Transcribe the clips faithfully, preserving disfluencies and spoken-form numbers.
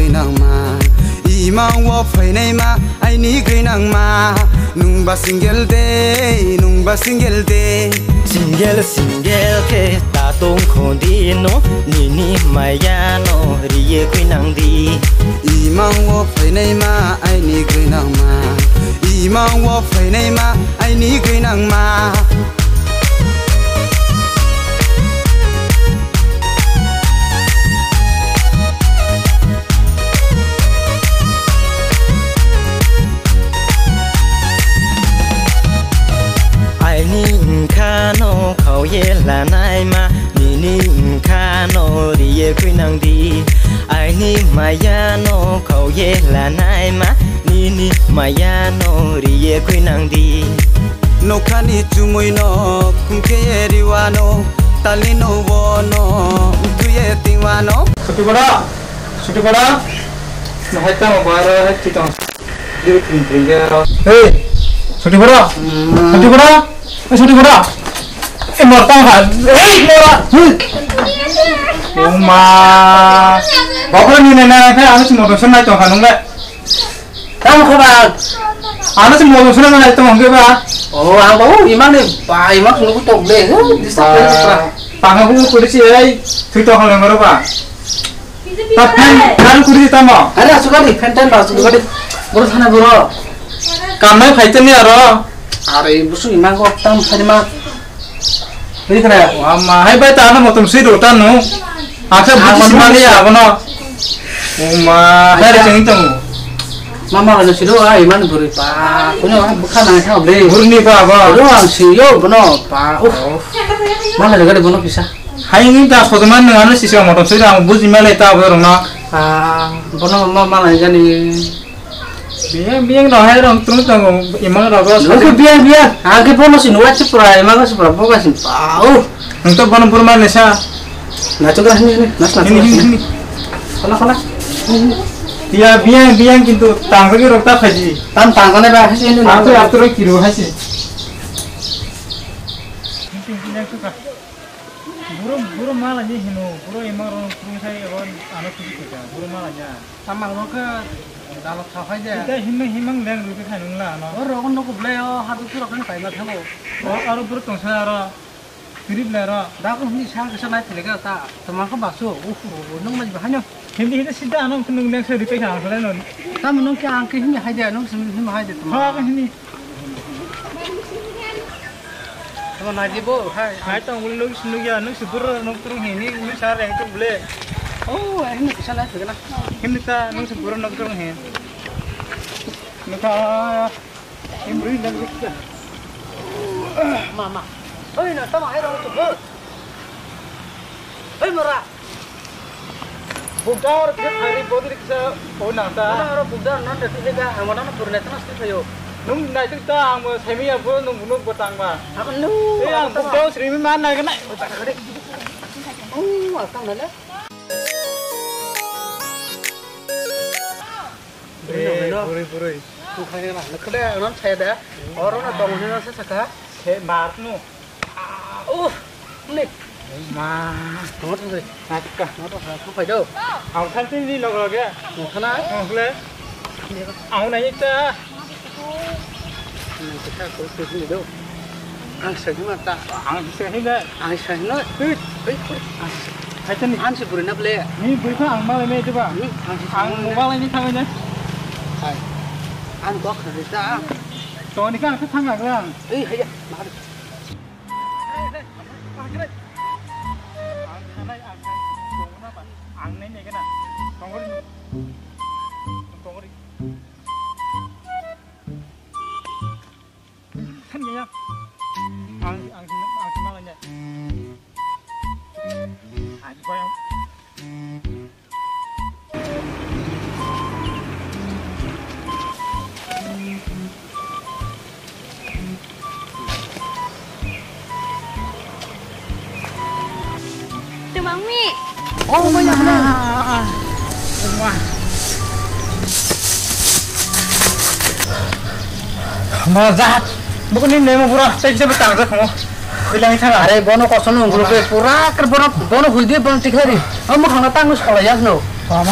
Gwnangma, imang o phainai ma, aini gwnangma. Nungba single de, nungba single de. Single, single khe ta tong kho di no, nini maya no riye gwnang di. Imang o phainai ma, aini gwnangma. Imang o phainai ma, aini gwnangma. Aini wngkha no khao ye lanai ma, nini wngkha no riye gwnang di. Aini maya no khao ye lanai ma, nini maya no riye gwnang di. Nokhani chumui no khumkhe ye riwano, tali no wono thuye tiwano. Suti bora, suti bora. No hai tamo baro hai titong. Diri kring kring ke ro. Hey, suti bora. Suti bora. Eh, suti bora. Eh, mor tang ha. Hey, mora. Hey. Oma. Bapak ni nena kai anu si motor sana tong hanung le. Tamo khe ba? Ano se modo suna na tamo khe ba? Oh, ang ba, oh, imang ni ba, imang sunu ko tok de. Huh, disturb de, disturb. Tanga bu kuri si ai, thui to hal ngoro ba. Ta fan, fan kuri tamo. Are asu gadi, fan tan ba asu gadi. Boro thana boro. Kamai phai tani aro. Are busu imang ko tam phai ma. Bini khna. Wama, hai bai ta ano motom sui do ta no. Akhe buji simani ya abono. Wama, hai re chengin tongo. Mama lo siro ai man buri pa. Kuno bukha na tha ble. Burni pa ba. Ro ang si yo bono pa. Uf. Mana jaga de bono kisa. Hai ni ta sodo man nang ano sisi motom sui do ang buji male ta abo rong na. Ah, bono mama mana jani. Biyang biyang rok hai rok tung tongo imang rogo. Nungkhe biyang biyang. Angkhe bono si nuwa si pura imang si pura boga si pau. Nung to bono burma nesa. Nacho gra hini hini nas nacho. Hini hini hini. Kona kona. Ya biyang biyang kintu tangkhe rok ta khaji. Tam tangkane ba hini hini. Atu atu rok kiru haisi. Buru buru mala ni hino buru imang rok tung sai ego ano kuji kuja buru mala nya. Samang rok khe dalok saphai de. Tei himang himang leng rw khe khainung la ano. O rok no kublai o hadu thurok khe paima thango. O aro borok tongsa aro. Tirip le aro. Da ko hini sang kisa nai thile ga ta. Tama ko basu. Uff, nung mai bahai no. Hindi hindi sida ano nung leng se ripe kha ang khlai no. Tamo nung khe ang khe hini hai de, nung sim hini hai de tama. Ha hini. Tamo nai di bo hai. Hai tong bole nung sim nung ya, nung sibur nung turung hini, nung sa reng tu bole. Oh, hini kisa nai thile na. Himni ta nung se buro nok dong he. Nung ta em buri nang ruk ta. Mama. Oi na tama hai rong tu bo. Oi mora. Bukda or ke thari bodi riksa o nang ta. Mama ro bukda non de tu ga amana na purne ta nasti thayo. Nung nai tu ta ang mo semi ya bo nung bunu botang ma. Apa nu? Eh ang bukda sri mi man nai ka nai. Oh, asam na le. Buri no, buri no. Buri, buri. Tungkhaina na, nokhle anon saya da. Oro no tong hino sa saka. He, mar no. Oh, ni. Ma. Tong thang dai. Atka. Tong thang, tong phai do. Ang than tin ni log log ya. Tong thana. Ang le. Ang na ita. Ang kisa ko ko ni do. Ang sa hima ta. Ang sa hima. Ang sa hima. Hei. Hei. Ang sa. Hai tani. Ang si buri na ble. Ni bui kha ang malai me diba. Hmm, ang si. Ang mobile ni thang ne. Hai. Ang kok khari ta. To ni ka thang la ang. Ei, hai ya. Ma. Ang nai ne kana. Kongori. Kongori. San ya. Ang ang ang malanya. Ang koyang. Tumang mi. Oh, banyak benar. Ma jahat. Bukan ini mau pura. Saya bisa bertanggung jawab. Bilang sana. Are bono kosono unggulo ke pura ker bono bono huldi bono tikhari. Amu khana tang solai yak no. Mama.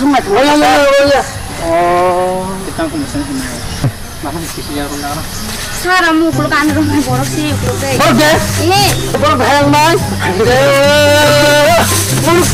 sung nai. Oh, ya, ya, ya, ya. Oh. Kita aku mesen sini. Mana sih ya, aku nggak. Sara mu ukuluk ani rok nai borok se ukuluk dei. Borok de? Eh. Borok hayang nai. Eh. Borok